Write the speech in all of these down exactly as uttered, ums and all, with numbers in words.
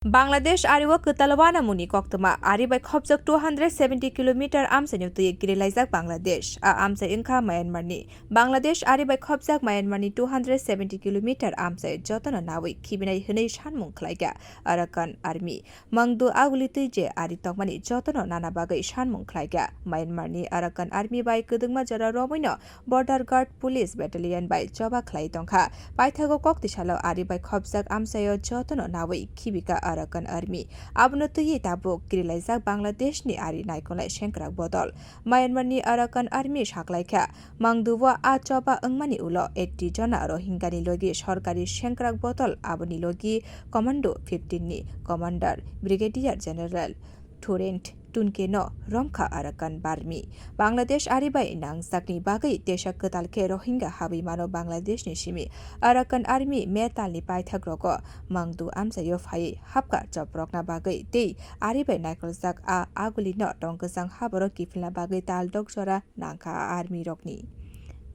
Bangladesh ari o kwtal uanamungni koktwma, ari bai khopjak two hundred seventy kilometer amchaino twi kirilaijak Bangladesh. A amchai wngkha Myanmar ni. Bangladesh ari bai khopjak Myanmar ni two hundred seventy kilometer amchai jotono nawi khibinai hwnwi sanmung khlaikha Arakan Army. Mangdu aguli twi je ari tongmani jotono nana bagwi sanmung khlaikha. Myanmar ni Arakan Army bai kwdwngma jora romwino Border Guard Police Battalion bai choba khlai tongkha. Paithago kok tisalo ari bai khopjak amchaio jotono nawi khibika Arakan Army. Abono twiwi tabuk kirilaijak Bangladesh ni ari naikolnai sengkrak bodol. Myanmar ni Arakan Army saklaikha, mangduo a choba wngmani ulo eighty jona Rohingya ni logi sorkari sengkrak bodol, aboni logi Commando fifteen ni Commander Brigadier General Thurent Tunke no romkha Arakan Army. Bangladesh ari bai nangjakni bagwi teisa kwtal khe Rohingya habwi mano Bangladesh ni simi. Arakan Army metal ni paithak rogo mangdu amchaio phaiwi hapkha choprokna bagwi tei ari bai naikoljak a aguli no tongkwchang haboro kiphilna bagwi tal dok jora nangkha a army rokni.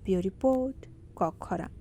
Bureau Report, Kok Khorang.